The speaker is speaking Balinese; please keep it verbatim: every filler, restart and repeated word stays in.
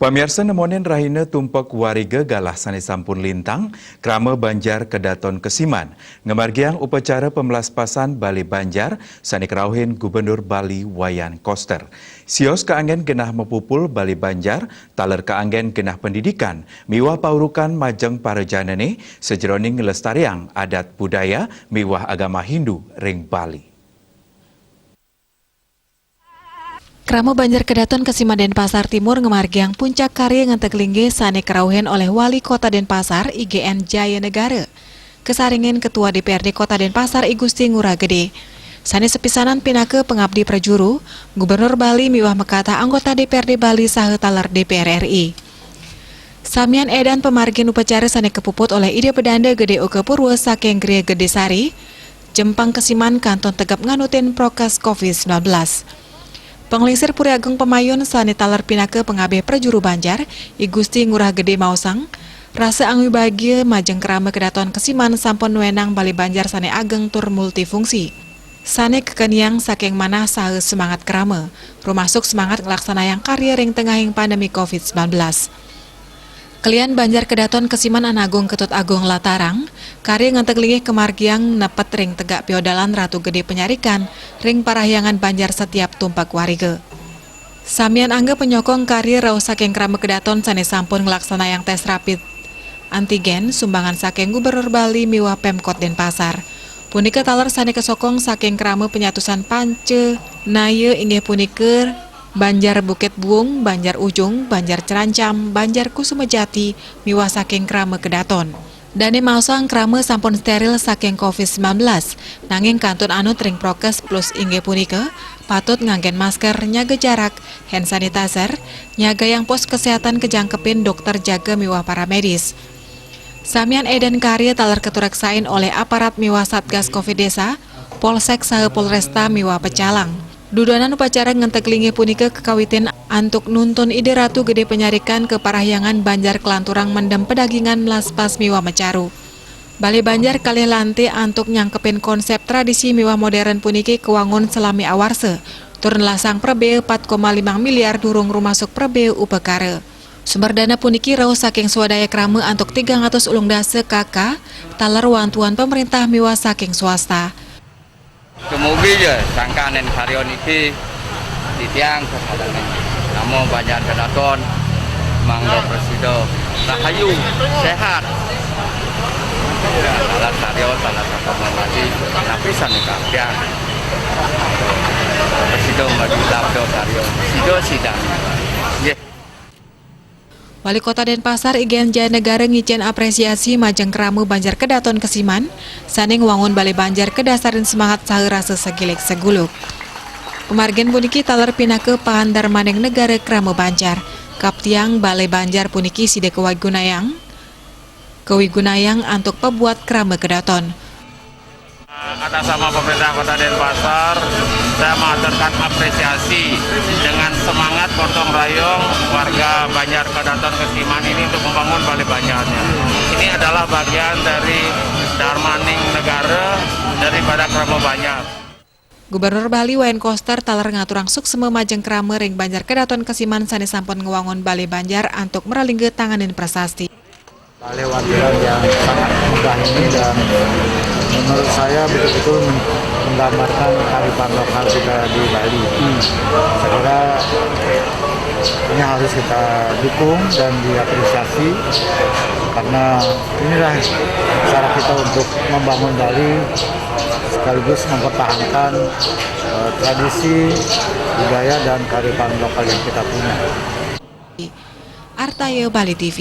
Pamiarsa, nemonin rahina tumpek wariga galah sane sampun lintang, krama Banjar Kedaton Kesiman ngamargiang upacara pemlaspasan Bale Banjar sane krauhin Gubernur Bali Wayan Koster. Sios kaanggen genah mapupul Bale Banjar taler kaanggen genah pendidikan miwah paurukan majeng parajanane sajeroning nglestariang adat budaya miwah agama Hindu ring Bali. Krama Banjar Kedaton Kesiman Denpasar Timur ngamargiang puncak karya ngenteg linggih sane krauhin oleh Wali Kota Denpasar, I G N Jaya Negara, kasarengan Ketua D P R D Kota Denpasar, I Gusti Ngurah Gede. Sane sepisanan pinaka pangabdi prajuru, Gubernur Bali miwah makatah anggota D P R D Bali saha taler D P R R I. Samian edan pamargin upacara sane kapuput oleh Ida Bedanda Gede Oka Purwa saking Griya Gede Sari, Jempang Kesiman kantun tegep nganutin prokes covid sembilan belas. Panglingsir Puri Agung Pamayun sane taler pinaka pangabih prajuru Banjar, I Gusti Ngurah Gede maosang, rasa angwi bagia majeng krama kedaton Kesiman sampun wenang Bale Banjar sane ageng tur multifungsi, sane kakeniang saking manah saha semangat krama, rumasuk semangat nglaksanayang karya ring tengahing pandemi covid sembilan belas. Kelian Banjar Kedaton Kesiman Anagung Ketut Agung Latarang, karya ngenteg linggih kamargiang nepet ring tegak piodalan Ratu Gede Penyarikan ring parahyangan Banjar setiap tumpek wariga. Samian angga penyokong karya rauh saking krama kedaton sane sampun nglaksanayang tes rapid antigen sumbangan saking Gubernur Bali miwah Pemkot Denpasar. Punika taler sane kasokong saking krama penyatusan panca naya inggih punika Banjar Bukit Buung, Banjar Ujung, Banjar Cerancam, Banjar Kusuma Jati, miwah saking krama kedaton. Dane maosang krama sampun steril saking covid sembilan belas, nanging kantun anut ring prokes plus inggih punika, patut nganggen masker, nyaga jarak, hand sanitizer, nyagayang pos kesehatan kajangkepin dokter jaga miwah paramedis. Samian edan karya taler katureksain oleh aparat miwah Satgas covid Desa, Polsek saha Polresta miwah Pecalang. Dudonan upacara ngenteg linggih punika kakawitin antuk nuntun Ida Ratu Gede Penyarikan ka parahyangan Banjar kalanturang mendem pedagingan melaspas miwah mecaru. Bale Banjar kalih lante antuk nyangkepin konsep tradisi miwah modern puniki kawangun salami awarsa, tur nelasang prabea pat koma limang miliar durung rumasuk prabea upakara. Sumber dana puniki rauh saking swadaya krama antuk tigang atus ulung dasa K K, taler wantuan pamerintah miwah saking swasta. Dumugi ja sangkaning karya niki titiang sasadange. Namo Banjar Kedaton, mangga prasida rahayu, sehat. Salah karya, salah satu melati, napi sane kapian. Prasida maju labda karya, sida sidang. Nggih. Wali Kota Denpasar, I Gen Jaya Negara ngicen apresiasi majeng krama Banjar Kedaton Kesiman, sane ngwangun Bale Banjar kadasarin semangat saha rasa sagilik saguluk. Pamargin puniki taler pinaka pandarmaning negara krama Banjar. Kaptiang Bale Banjar puniki sida kawigunayang, kawigunayang antuk pabuat krama kedaton. Atas nama pemerintah Kota Denpasar, saya mengaturkan apresiasi dengan semangat gotong royong warga Banjar Kedaton Kesiman ini untuk membangun Bale Banjarnya. Ini adalah bagian dari Darmaning Negara daripada Krama Banjar. Gubernur Bali Wayan Koster taler ngaturang suksma majeng krama ring Banjar Kedaton Kesiman sane sampun ngwangun Bale Banjar antuk mralingga tanganin prasasti. Bale Wantilan yang sangat megah ini, dan menurut saya betul-betul men-, menggambarkan kearifan lokal kita di Bali. Saya kira ini harus kita dukung dan diapresiasi, karena inilah cara kita untuk membangun Bali sekaligus mempertahankan, eh, tradisi, budaya, dan kearifan lokal yang kita punya. Artaya Bali T V.